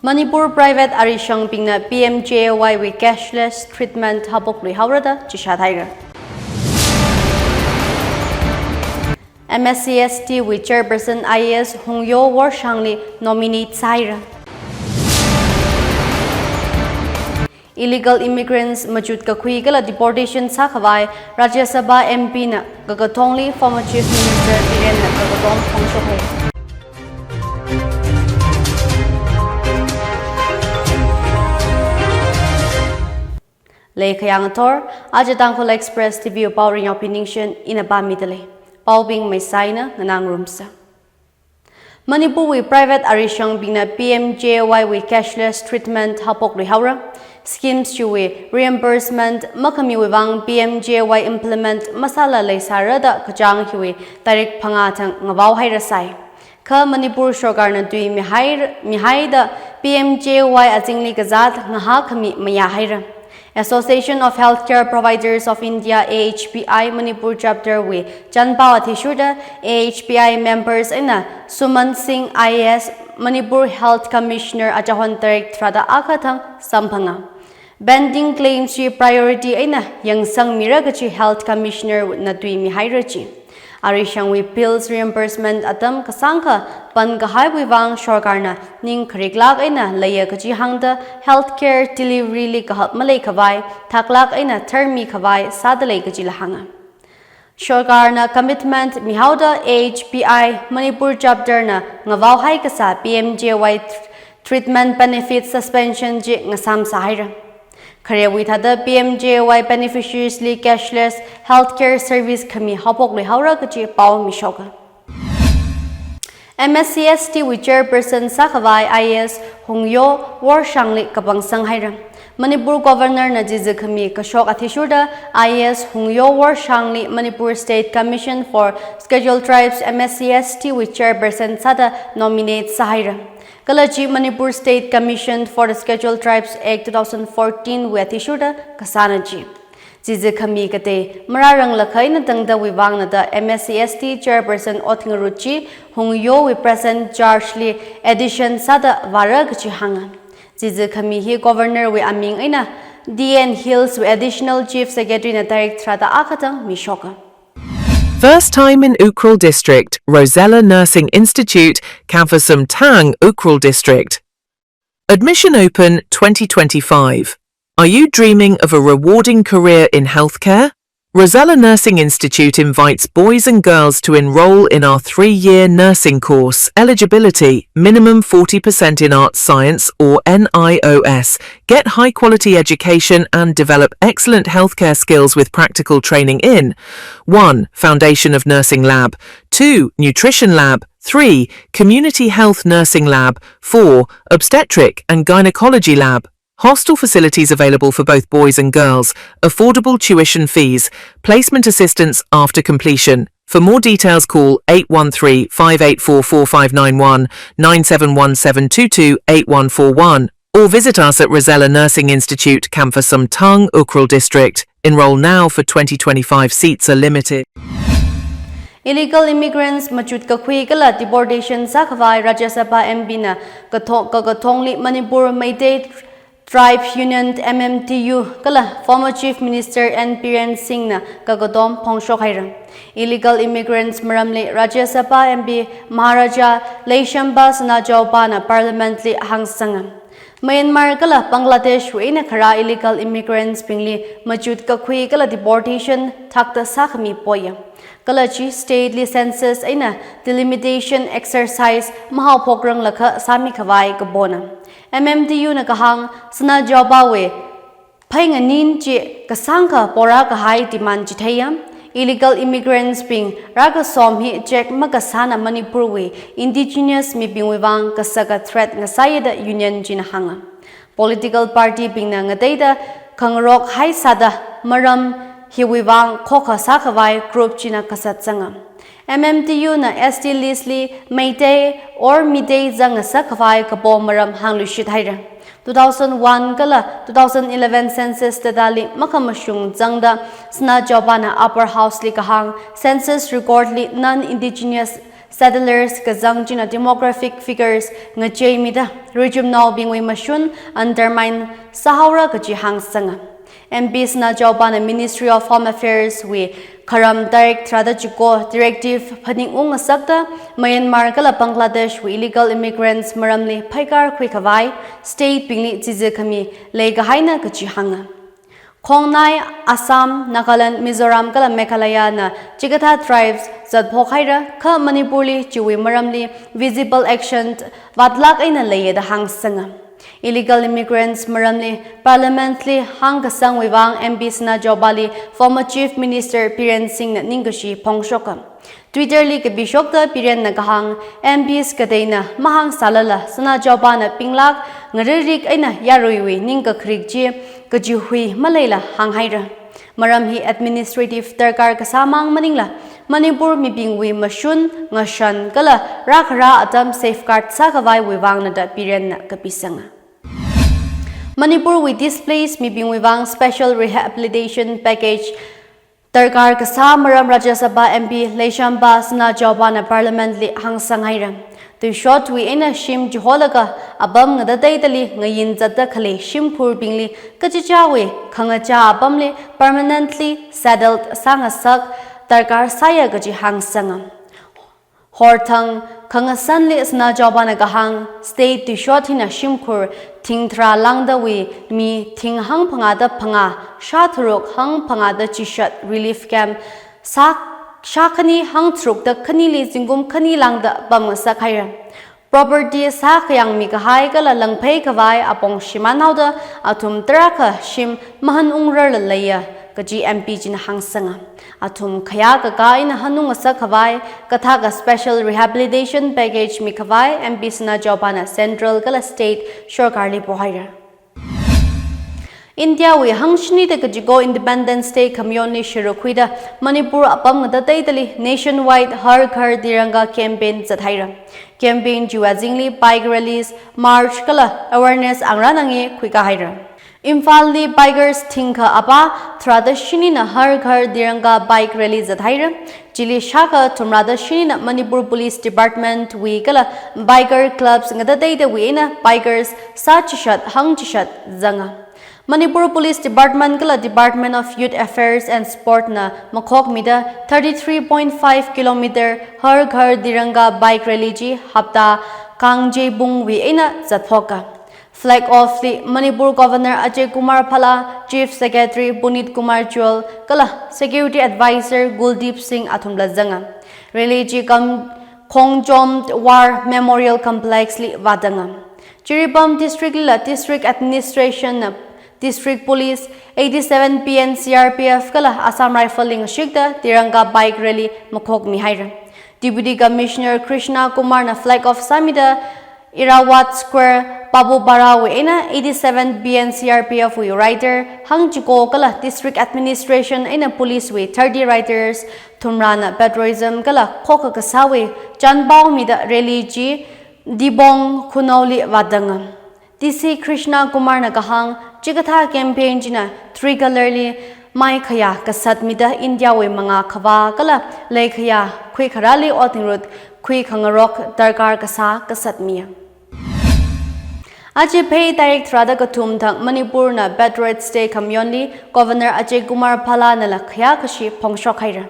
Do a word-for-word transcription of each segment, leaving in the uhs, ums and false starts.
Manipur private arishangbingna P M J A Y wui cashless treatment haophok luihaora da chishat haira. M S C S T wui chairperson I A S Hungyo Worshangli nominate sāhaira. Illegal immigrants machut kakhui kala deportation sākhavai Rajya Sabha M P na kakathongli former Chief Minister Birenna kakatom phongshok hai. Leikhayang athor, aja Tangkhul Express T V wui pao Ringyao Piningshen ina pāmida lei. Paobing maisaina nganāngarumsa. Manipur wui private arishangbingna P M J A Y wui cashless treatment haophok luihaora. Schemes chiwui reimbursement makhamiwui vang P M J A Y implement masāla leisāra da kachāng hiwui tarik phangā thang ngavao hairasai. Kha Manipur sorkarna tui mihai, mihaida P M J A Y azingli kazāt ngahā khami mayā haira. Association of Healthcare Providers of India, A H P I, Manipur Chapter wui chanpao athishurda A H P I members eina Suman Singh I A S, Manipur Health Commissioner achahon tarik tharāda akha thang samphanga. Pending claims chi priority eina yangsangmira kachi Health Commissioner na tui mihaira chi. Arishangwui bills reimbursement atam kasāngkha pan kahaiwui vang sorkarna ning khariklāk eina leiya kachi hāngda healthcare delivery li kahap maleikhavai, thaklāk eina tharmi khavai sāda lei kachila hānga. Sorkarna commitment mihaoda A H P I Manipur Chapter na ngavao haikasā P M J A Y tr-, treatment benefit suspension chi ngasam sāhaira. Kharewui thāda P M J A Y beneficiaries li cashless healthcare service khami haophok luihaora kachi pao mishoka. M S C S T wui chairperson sākhavai I A S Hungyo Worshangli kapangsang haira. Manipur Governor na chizi khami kashok athishurda I A S Hungyo Worshangli Manipur State Commission for Scheduled Tribes, M S C S T wui chairperson sāda nominate sāhaira. Kala chi Manipur State Commission for the Scheduled Tribes Act two thousand fourteen wui athishurda kasāna chi. Chizi khami katei marāranglakha eina tangdawui vangna da M S C S T chairperson ot ngarut chi Hungyo wui present charge li addition sāda vāra kachi hānga. Chizi khami hi Governor wui aming eina D N Hills wui Additional Chief Secretary na tarik tharāda akha thang mishoka. First time in Ukhrul District, Rosella Nursing Institute, Khamphasam Thang, Ukhrul District. Admission open twenty twenty-five. Are you dreaming of a rewarding career in healthcare? Rosella Nursing Institute invites boys and girls to enroll in our three-year nursing course. Eligibility: minimum forty percent in arts science or N I O S. Get high-quality education and develop excellent healthcare skills with practical training in: one, Foundation of Nursing Lab, two, Nutrition Lab, three, Community Health Nursing Lab, four, Obstetric and Gynecology Lab. Hostel facilities available for both boys and girls. Affordable tuition fees. Placement assistance after completion. For more details, call eight one three, five eight four, four five nine one, nine seven one seven two two eight one four one, or visit us at Rosella Nursing Institute, Khamphasam Thang, Ukhrul District. Enroll now, for twenty twenty-five seats are limited. Illegal immigrants machut kakhui kala deportation sākhavai Rajya Sabha M P na katho-, kakathongli Manipur Meitei Tribe Union, M M T U, kala former Chief Minister N Biren Singh na kakatom phongshok haira. Illegal immigrants maramli Rajya Sabha M P Maharaja Leishemba Sanajaoba na Parliament li hāngsanga. Myanmar kala Bangladesh wui eina kharā illegal immigrants bingli machut kakhui kala deportation thakta sākhami poya. Kala chi state li census eina delimitation exercise mahaophokranglakha sāmikhavai kapona. M M T U na kahāng Sanajaoba wui phainganin chi kasāngkha porā kahai demand chitheiya. Illegal immigrants bing rākasom hi check makasāna Manipur wui indigenous mibingwui vang kasaka threat ngasāya da union china hānga. Political party bingna ngateida khangarok haisāda maram hiwui vang khokha sākhavai group china kasat zanga. M M T U na S T list li Meitei or Mitei zang ngasākhavai kapo maram hāngluishit haira. Two thousand one kala two thousand eleven census data li makhamashung zangda Sanajaoba na Upper House li kahāng census record li non-indigenous settlers kazang china demographic figures ngacheimida rijumnaobingwui mashun undermine sāhaora kaji hāngsanga. M P Sanajaoba na Ministry of Home Affairs wui kharam tarik tharāda chiko directive phaningung ngasakta Myanmar kala Bangladesh wui illegal immigrants maramli phaikar khuikhavai state bingli chizi khami leikahaina kaji hānga. Khongnai, Assam, Nagaland, Mizoram kala Meghalaya na chikathā tribes zatphok haira, kha Manipurli chiwui maramli visible action vātlāk eina leiya da hāngsanga. Illegal immigrants maramli Parliament li hāngkasangwui vang M P Sanajaoba li former Chief Minister Biren Singh na ningkashi phongshoka. Twitter li kapishokta Biren na kahāng, M Ps kateina mahāngsālala Sanajaoba na pinglāk ngaririk eina yaruiwui ningkakharik chi kachihui maleila hānghaira. Maram hi administrative darkar kasā mang maningla, Manipur mibingwui mashun, ngashan kala rākharā atam safeguard sākhavaiwui vangna da Biren na kapisanga. Manipurwui displaced mibingwui vang special rehabilitation package darkar kasā maram Rajya Sabha M P Leishemba Sanajaoba na Parliament li hāngsanghaira. Tuishotwui eina shim chiholaga apam ngatateitali ngayin zatda khalei shimkhurbingli kachichāwui khangachā apamli permanently settled sāngasak darkar sāya kaji hāngsanga. Horthang khangasanli Sanajaoba na kahāng, state tuishot hina shimkhur thing tharā lāngdawui mi thing hangphangāda phangā, shā tharuk hangphangāda chishat relief camp sā, shā khani hangtharukda khanili zingkum khani lāngda pamngasak haira. Property sākhayang mikahai kala langphei khavai apong shimānhaoda athum tarākha shim mahanungrarla leiya kaji M P china hāngsanga. Athum khayā kakā eina hanungngasak khavai kathākha special rehabilitation package mikhavai M P Sanajaoba na central kala state sorkarli pohaira. India wui hangshini da kachiko Independence Day khamayonli sharuk khuida Manipur apam ngatateitali nationwide Har Ghar Tiranga campaign zathaira. Campaign chiwui azingli bike rallies, march kala awareness angrān angi khuikā haira. Imphalli bikers thingkha apā tharāda shinina Har Ghar Tiranga bike rally zathaira. Chili shākha thumrāda shinina Manipur Police Department wui kala biker clubs ngatateitawui eina bikers sā chishat hangchishat zanga. Manipur Police Department kala Department of Youth Affairs and Sport na makhokmida thirty-three point five kilometer Har Ghar Tiranga bike rally chi hapta kangjeibungwui eina zatphoka. Flag off li Manipur Governor Ajay Kumar Bhalla, Chief Secretary Puneet Kumar Goel, kala Security Advisor Kuldeep Singh athumla zanga. Rally chi Kam Khongjom War Memorial Complex li vātanga. Jiribam District lila District Administration na District Police, eighty-seven P N C R P F kala Assam Rifle li ngashikta Tiranga bike rally makhokmi haira. Deputy Commissioner Krishna Kumar na flag off sāmida Irrawaddy Square, Babupara wui eina eighty-seven P N C R P F wui rider hangchiko kala District Administration eina Police wui thirty riders thumrāna patriotism kala khokha kasāwui chanpaomida rally chi Dibong Khunou li vātanga. D C Krishna Kumar na kahāng, chikathā campaign china tricolor li mai khayā kasatmida India wui mangā khavā kala lei khayā khuikharāli ot ngarut khuikhangarok darkar kasā kasatmiya. Aja Phei tarik tharāda kathum thang Manipur na Patriots Day khamayonli Governor Ajay Kumar Bhalla nala khayākashi phongshok haira.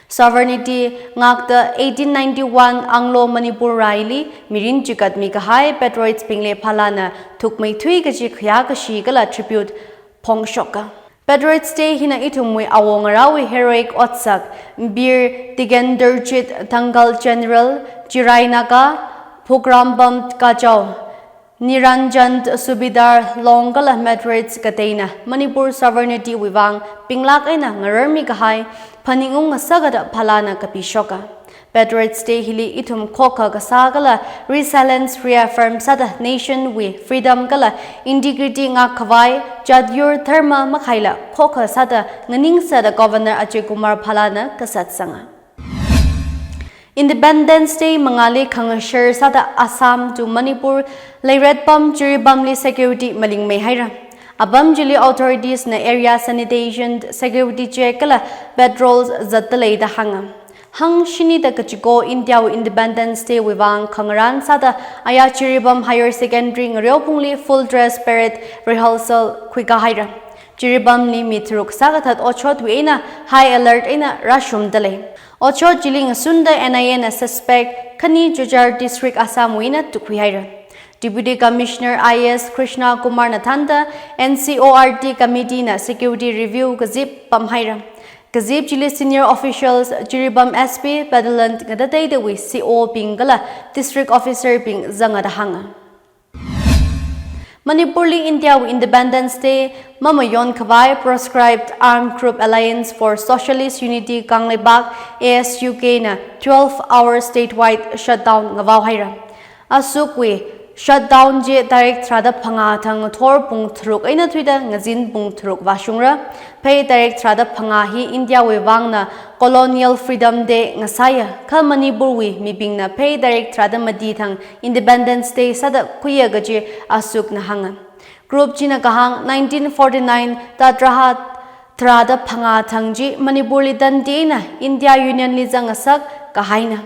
Sovereignty ngakta eighteen ninety-one Anglo Manipur raili mirin chikatmi kahai patriots bingli Bhalla na thukmeithui kaji khayākashi kala tribute phongshoka. Patriots Day hina ithumwui awongarāwui heroic otsak, Bir Tikendrajit Thangal General, Chirai Naga, Phukrambam Kachao, Niranjan Subedar Long kala Patriots kateina Manipur sovereignty wui vang pinglāk eina ngararmi kahai phaningung ngasakta Bhalla na kapishoka. Patriots Day hili ithum khokha kasā kala resilience reaffirm sāda nation wui freedom kala integrity ngak khavai, jat yur dharma makhaila khokha sāda nganingsāda Governor Ajay Kumar Bhalla na kasatsanga. Independence Day mangāli khangashar sāda Assam to Manipur Leiretpam Jiribamli security malingmei haira. Apam chili authorities na area sanitation, security check kala patrols zatdalei da hānga. Hangshini da kachiko India wui Independence Day wui vang khangarān sāda aya Jiribam Higher Secondary ngareopungli full dress parade rehearsal khuikahaira. Jiribamli mi tharuk sākathat otshotwui eina high alert eina rāshungda lei. Otshot chili ngasunda N I A na suspect khani Cachar District Assam wui eina tukhuihaira. Deputy Commissioner I A S Krishna Kumar na thānda N C O R T committee na security review kazip pamhaira. Kazip chili senior officials, Jiribam S P, battalion ngatateitawui C O bing kala district officer bing zanga da hānga. Manipurli India wui Independence Day mamayon khavai proscribed Armed Group Alliance for Socialist Unity Kangleipak, A S U K na twelve hour statewide shutdown ngavaohaira. Asukwui shutdown chi tarik tharāda phangā thang ngathor pung tharuk eina thuida ngazin pung tharuk vāshungra. Phei tarik tharāda phangā hi India wui vangna Colonial Freedom Day ngasāya, kha Manipur wui mibingna phei tarik tharāda mati thang Independence Day sāda khuiya kaji Asuk na hānga. Group china kahāng nineteen forty-nine Tat raha tharāda phangā thang chi Manipurli tandi eina India Union li zangngasak kahaina.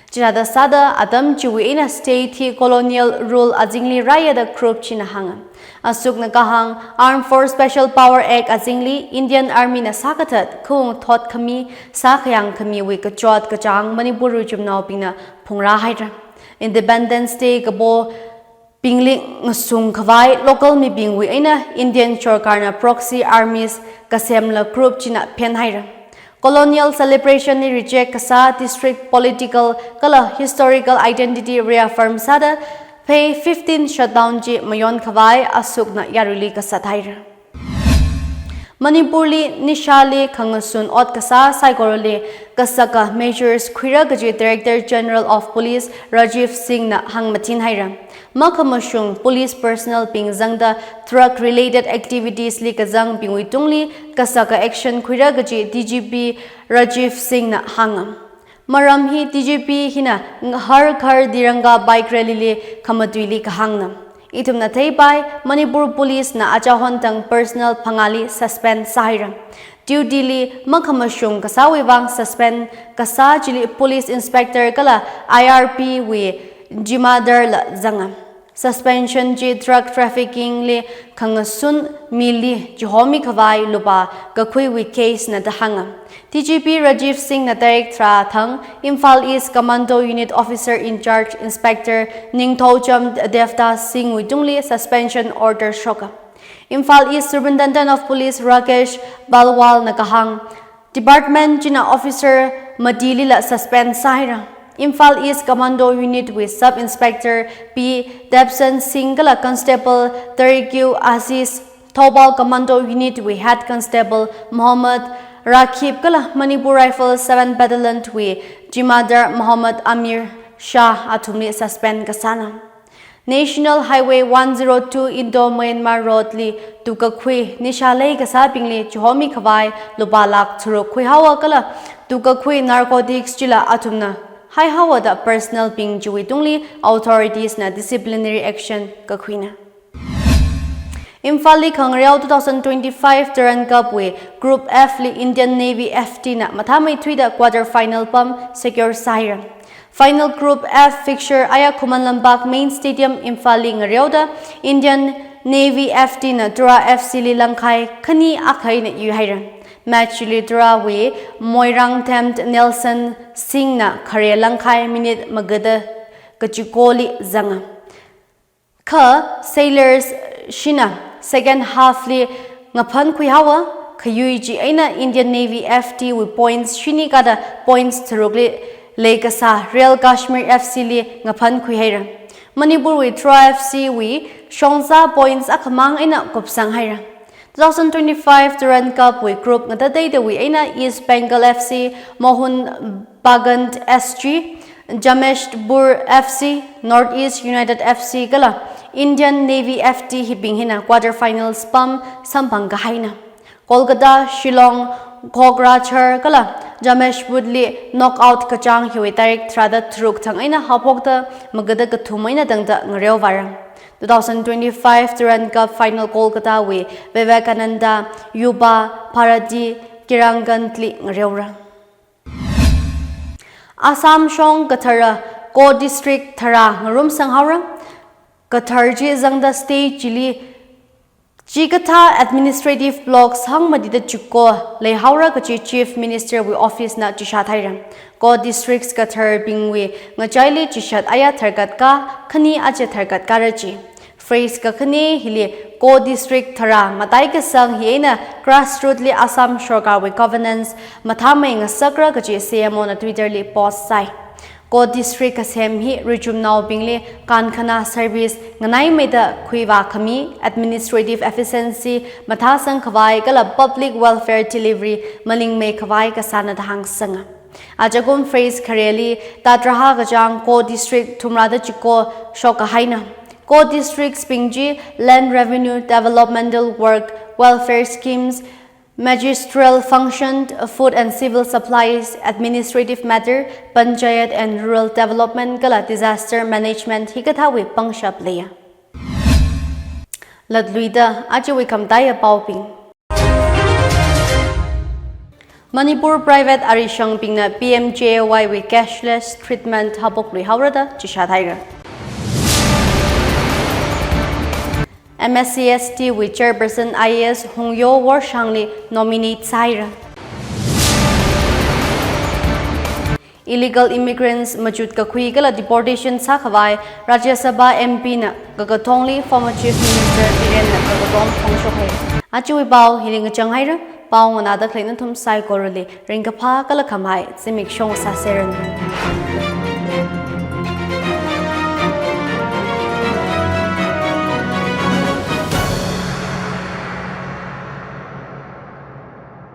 Chithāda sāda atam chiwui eina state hi colonial rule azingli rāya da group china hānga. Asukna kahāng Armed Force Special Power Act azingli Indian Army na sākathat khaung thot khami, sākhayang khamiwui kachot kachāng Manipur wui chumnaobingna phungrāhaira. Independence Day kapo bingli ngasung khavai local mibingwui eina Indian sorkarna proxy armies kasemla group china phenhaira. Colonial celebration li reject kasā district political kala historical identity reaffirm sāda phei fifteen shutdown chi mayon khavai Asukna yaruili kasathaira. Manipurli nishali khangasun ot kasā saikorali kasaka measures khuira kaji Director General of Police Rajiv Singh na hāngmathinhaira. Makhamashung police personnel bing zangda drug related activities li kazangbingwui tungli kasaka action khuira kaji D G P Rajiv Singh na hānga. Maram hi D G P hina Har Ghar Tiranga bike rally li khamatuili kahāngna. Ithumna theipai, Manipur Police na achahon tang personnel phangāli suspend sāhaira. Duty li makhamashung kasāwui vang suspend kasā chili Police Inspector kala I R P wui jimadar la zanga. Suspension chi drug trafficking li khangasun mili chihomi khavai lupā kakhuiwui case na da hānga. D G P Rajiv Singh na tarik tharā thang Imphal East Commando Unit Officer in Charge Inspector Ningthoucham Devdas Singh wui tungli suspension order shoka. Imphal East Superintendent of Police Rakesh Balwal na kahāng, department china officer matilila suspend sāhaira. Imphal East Commando Unit wui Sub Inspector P Debson Singh kala Constable Tariq Aziz, Thoubal Commando Unit wui Head Constable Mohammad Rakhib kala Manipur Rifles seven Battalion wui jimadar Mohammad Amir Shah athumli suspend kasāna. National Highway one zero two Indo-Myanmar Road li tukakhui nisha lei kasābingli chihomi khavai lupā lakh tharuk khuihaowa kala tukakhui narcotics chila athumna haihaowa da personnel bing chiwui tungli authorities na disciplinary action kakhuina. Imphal li khangareo two thousand twenty-five Durand Cup wui Group F li Indian Navy F T na mathāmeithuida quarter final pam secure sāhaira. Final Group F fixture aya Khuman Lampak Main Stadium Imphal li ngareoda Indian Navy F T na Tura F C li langkhai khani akha eina yuihaira. Match li Tura wui Moirangthemt Nelson Singh na khare langkhai minute magada kachikoli zanga. Kha Sailors shina second half li ngaphan khuihaowa, khayui chi eina Indian Navy F T wui points shini kada points tharukli leikasā Real Kashmir F C li ngaphan khuihaira. Manipur wui Tura F C wui shongza points akhamang eina kupsanghaira. Two thousand twenty-five Durand Cup wui group ngatateitawui eina East Bengal F C, Mohun Bagan S G, Jamshedpur F C, North East United F C kala Indian Navy F T hibing hina quarter finals pam samphang kahaina. Kolkata, Shillong, Kokrajhar kala Jamshedpur li knockout kachāng hiwui tarik tharāda tharuk thang eina haophokta magada kathum eina tangda ngareovāra. Two thousand twenty-five Durand Cup final Kolkata wui Vivekananda Yuva Bharati Creidangan li ngareora. Assam shong kathara Ko district tharā ngarumsang haora. Kathar chi zangda state chili chikathā administrative blocks hangmatida chiko leihaora kachi Chief Minister wui office na chishat haira. Ko districts katharbingwui ngachaili chishat aya tharkat ka khani aja tharkat kara chi. Phase kakhane hili Ko district tharā matai kasang hi eina grassroot li Assam sorkarwui governance mathāmei ngasakra kachi C M O na Twitter li post sai. Ko district kasem hi richumnaobingli kankhana service nganaimeida khuivā khami, administrative efficiency mathāsang khavai kala public welfare delivery malingmei khavai kasāna da hāngsanga. Ajakum phase khareli tatraha kachang Ko district thumrāda chiko shok kahaina. Ko districts bing chi land revenue, developmental work, welfare schemes, magisterial function, food and civil supplies, administrative matter, panchayat and rural development kala disaster management hikathāwui pangshap leiya. Latluida ajawui khamataiya paobing. Manipur private arishangbingna P M J A Y wui cashless treatment haophok luihaora da chishat haira. M S C S T wui chairperson I A S Hungyo Worshang li nominate sāhaira. Illegal immigrants machut kakhui kala deportation sākhavai Rajya Sabha M P na kakathongli former Chief Minister Biren na kakatom phongshok hai. Ajawui pao hili ngachang haira. Pao nganāda khalei nathum saikorali ringkaphā kala khamahai zimiksho sāseranu.